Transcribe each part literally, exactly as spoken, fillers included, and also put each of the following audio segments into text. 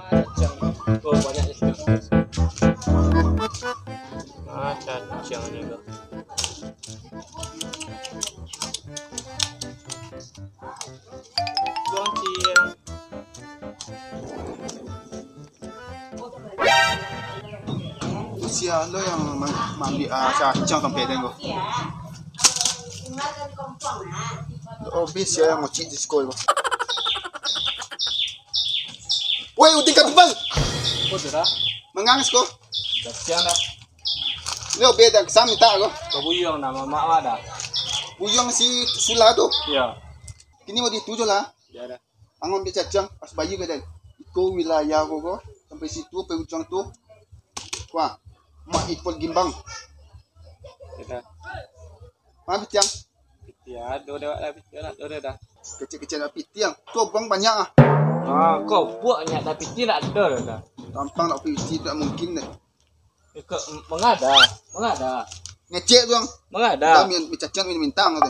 Cacang, oh, banyak ni. Ah, cacang ni, bang. Buang ciang. Sia lo yang ma-, maambiak, ah, cacang sampai den ko. Oh, bis sia yang ngocik di siko ko. Woi, Udin Katupang. Oh, sudah. Mangang siko. Dah siang dah. Lo beda kesam minta ko. Kau buyuang nama mak awak dah. Buyuang si Sula tu. Iya. Kini mau dituju lah. Iya dah. Ang ambiak cacang, pas bayi ka den. Iko wilayah ko, ko, sampai situ, sampai ujuang tu. Wah, Mak Ipul Gimbang. Iya dah. Mana pitiang? Pitiang ado dek awak lah, pitiang ado dek dah. Kecil-kecil nak pitiang. Tu abang banyak ah. Ah, kau buak banyak dah, pitiang dak ado dah. Gampang nak pitiang, dak mungkin deh. Iko, mangada, mangada. Ngecek tu, Bang. Mangada. Dah min-, minta cacang, min-, mintang tu.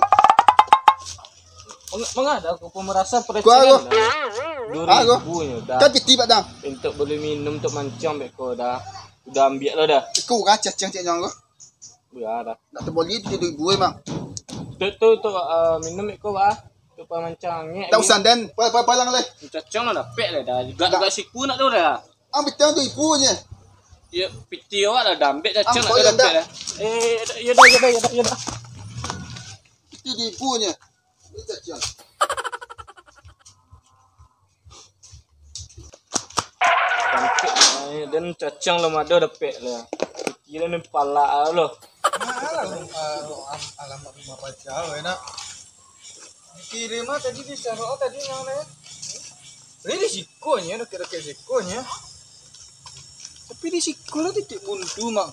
Meng-, mangada, aku pun merasa pelecehan dah. Dua ribu nyo dah. Kan piti, Pak, dah. Untuk beli minum, untuk mancang, beko dah. Udah ambiak lo dah. Iko urang cacang cek nyang ko. Udah dah. Nak terbeli tujuh ribu, Bang. Tu, tu, tu, eh, minum iko, Pak. Tu pamancang angek. Tak usah, Den. Pa-, pa-, palang leh. Cacang lah dapek lah dah. Gak, gak siku nak tu dah. Ang pitih tu ibu je. Yo, pitih awak lah dah, ambek cacang nak dah dapek dah. Eh, yo dah, yo dah, yo dah, yo dah. Pitih di ibu je. Ini cacang. Cantik, eh, dan cacang lah mado dapek lah. Pitih lah ni palak lo. Nah, alamat, alamat rumah pacar, enak. Dikirim ah tadi, di Sarok ah tadi nang lain. Tadi di siko nyo, dakek-dakek siko nyo. Tapi di siko lah titik buntu, Mang.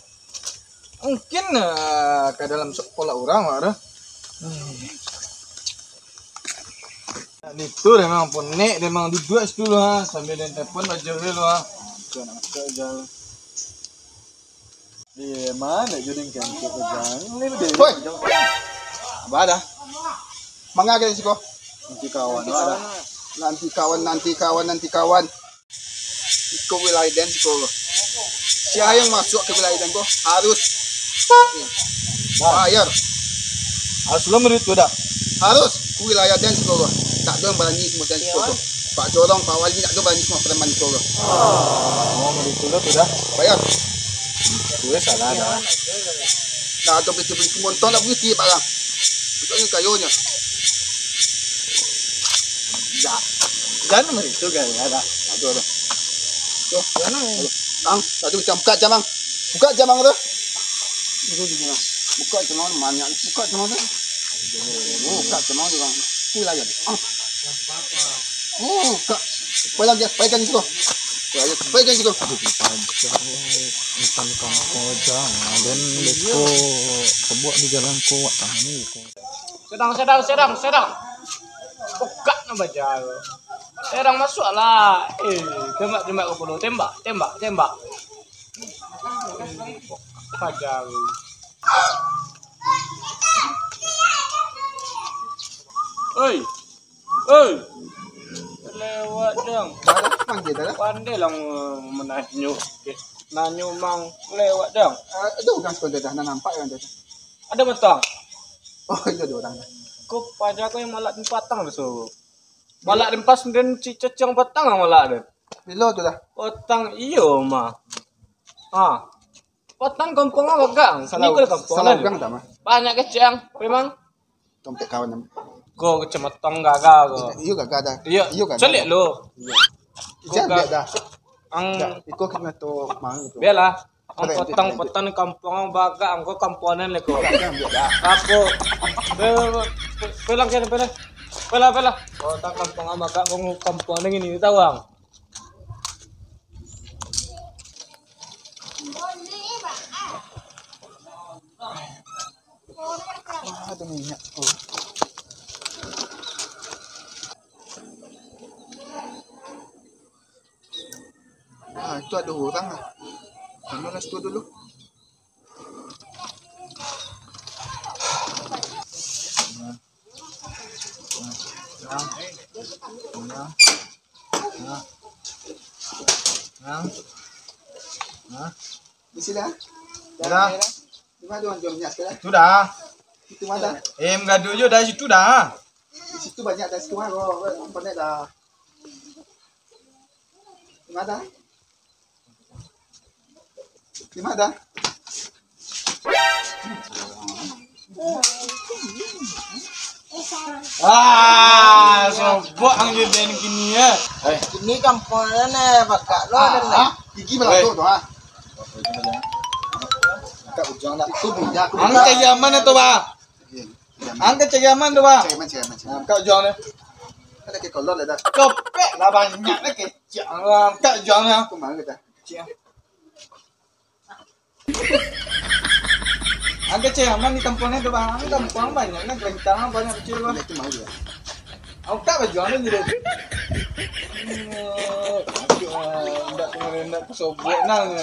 Mungkin, ah, ka dalam sekolah urang, Mak, dah. Hmm. Nah, itu memang ponek, memang duduak situ lah, sambil den telepon aja dulu lah. Bukan angkat aja. Di mana jadi kangkut tu, Jang? Ini dia. Woi. Apa dah? Manga ka siko? Nanti kawan, apa dah? Nanti kawan, nanti kawan, nanti kawan. Iko wilayah den siko. Sia yang masuk ka wilayah den ko harus bayar. Harus lo murid tu dah. Harus ka wilayah den siko. Tak ado yang barani samo den siko. Pak Jorong, Pak Wali, ndak ado barani samo preman tu. Oh, begitu lo sudah. Bayar. Gue salah dah. Nah, tu betul-betul monton nak bukti barang. Itu ni kayunya. Dah. Jangan begitu, gaya dah. Aduh, aduh. Tuh, jangan. Aduh. Ang, satu macam buka, Cam, Ang. Buka, Cam, Ang, tu. Itu di sini. Buka, Cam, Ang, banyak. Buka, Cam, Ang, tu. Buka, Cam, Ang, tu, Bang. Kuy lah, ya. Ang. Buka. Pegang dia, pegang situ. Pegang situ. Aduh, panjang. Ikan kampung aja. Dan beko kebuak di jalan ko, wak tahan ni ko. Sadang, sadang, sadang, sadang. Bukak nan baja tu. Sadang masuaklah. Eh, tembak, tembak kapalo. Tembak, tembak, tembak. Baja tu. Oi. Oi. Lewat dang. Dah, dah, panggil dah, dah. Pandai lah mananyo. Nanyo mang lewat dang. Ah, ado urang siko dah, dah nampak urang dah. Ado batang. Oh, iyo, ado urang dah. Ko paja ko nan malak den patang tu, so. Malak den pas den ci-, cacang patang lah malak den. Bilo tu dah. Patang iyo mah. Ah. Patang kampuang ang bagak. Salah, ni ko lah kampuang salah urang dah mah. Banyak kecek ang, memang. Tompek kawan am. Ko kecamatan gaga ko. Iyo gaga dah. Iyo. Iyo gaga. Caliak lo. Iyo. Ko jan ga-, biak dah. Ang dah, iko kena tu mang tu. Bialah. Ang keren, patang, keren. Patang kampuang ang bagak, ang ko kampuangan le ko. Gaga biak dah. Ako. Pe-, pe-, pelang kena pelang. Pelang, pelang. Patang kampuang ang bagak, ko kampuangan ini tahu ang. Ah, ada minyak. Oh. Ah, itu ada orang ah. Mana lah situ dulu? Nah. Nah. Nah. Nah. Nah. Di sini, ah? Sudah. Di mana orang jual minyak sekarang? Sudah. Itu mana? Eh, mengadu je dari situ dah. Di situ banyak dari situ mah, kau, kau, kau connect dah. Di mana? Di mana? Ah, sobok ang jadi kini ya. Eh, ini kampuang ni, bakak lo ada ni. Ah, gigi balato tu ah. Angkat ujang dah. Itu bujang. Ang cari aman tu, Bang. Iya. Ang ka cari aman tu, Bang. Cari aman, cari aman, cari aman. Angkat ujang ni. Ada ke kolor lah dah. Copek lah banyak lah kecek. Angkat ujang ni. Aku mana dah? Cik. Ang ka cari aman di kampuang ni tu, Bang. Kampuang banyak kan, kerentang banyak kecil, Bang. Itu mana dia? Angkat baju anu dulu. Indak, indak, indak sobok nang,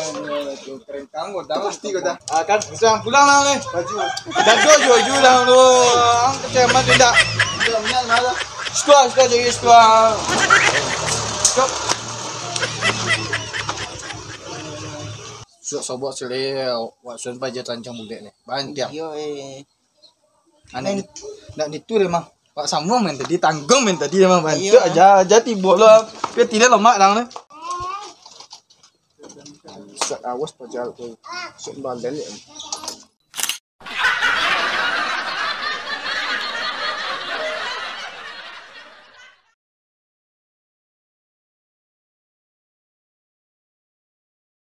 tu kerentang ko dah. Pasti ko dah. Ah, kan, bisa pulang lah ni. Baju. Dah jo, jo, jo dah tu. Ang ka cari aman tu indak. Sudah, sudah jadi sudah. Cok. Sudah sobok sele, wak sun paja terancang budek ni. Bantiang. Iyo, eh. Anak di-, nak ditu deh, Mang. Pak Samuel main tadi, tanggung main tadi, Mang. Bantu aja, aja tibo lo. Dia tidak lemak dang ni. Sak awas paja tu. Sak balen ya.